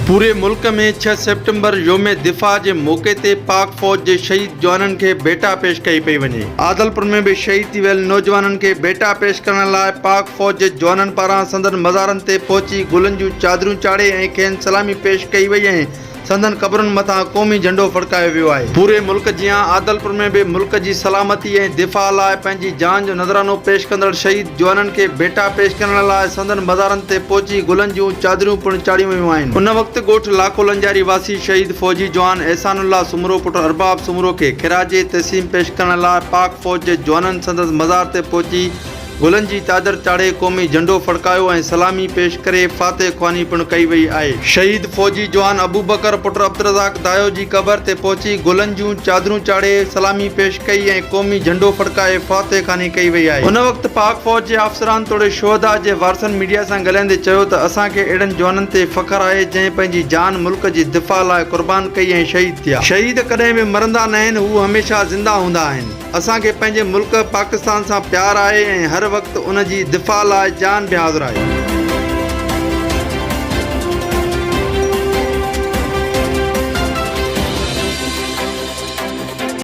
پوري ملڪ ۾ ڇهه سيپٽمبر يوم دفاع جي موقعي تي پاڪ فوج جي شهيد جوانن کي ڀيٽا پيش ڪئي پئي وڃي. عادلپور ۾ به شهيد ٿي ويل نوجوانن کي ڀيٽا پيش ڪرڻ لاء پاڪ فوج جي جوانن پاران سندن مزارن تي پهچي گلن جون چادرون چاڙهي ۽ کين سلامي پيش ڪئي وئي ۽ سندن قبرن مٿان قومي جهنڊو ڦڙڪايو ويو آهي. پوري ملڪ جيان عادلپور ۾ به ملڪ جي سلامتي ۽ دفاع لاء پنهنجي جان جو نذرانو پيش ڪندڙ شهيد جوانن کي ڀيٽا پيش ڪرڻ لاء سندن مزارن تي پهچي گلن جون چادريون پڻ چاڙهيون ويون آهن. ان وقت ڳوٺ لاکو لنجاري واسي شهيد فوجي جوان احسان الله سومرو پٽ ارباب سومرو کي خراج تحسين پيش ڪرڻ لاء پاڪ فوج جي جوانن سندس مزار تي پهچي گلن جي چادر چاڙهي قومي جهنڊو ڦڙڪايو ۽ سلامي پيش ڪري فاتح خواني پڻ ڪئي وئي آهي. شهيد فوجي جوان ابوبڪر پٽ عبدالرزاق دايو جي قبر تي پهچي گلن جون چادرون چاڙهي سلامي پيش ڪئي ۽ قومي جهنڊو ڦڙڪائي فاتح خواني ڪئي وئي آهي. ان وقت پاڪ فوج جي آفسران توڙي شهداء جي وارثن ميڊيا سان ڳالهائيندي چيو ته اسان کي اهڙن جوانن تي فخر آهي جنهن پنهنجي جان ملڪ جي دفاع لاء قربان ڪئي ۽ شهيد ٿيا. شهيد ڪڏهن به مرندا ناهن هو هميشه زنده هوندا آهن. اسان کي پنهنجي ملڪ پاڪستان سان پيار آهي ۽ هر وقت ان جي دفاع لاء جان به حاضر آهي.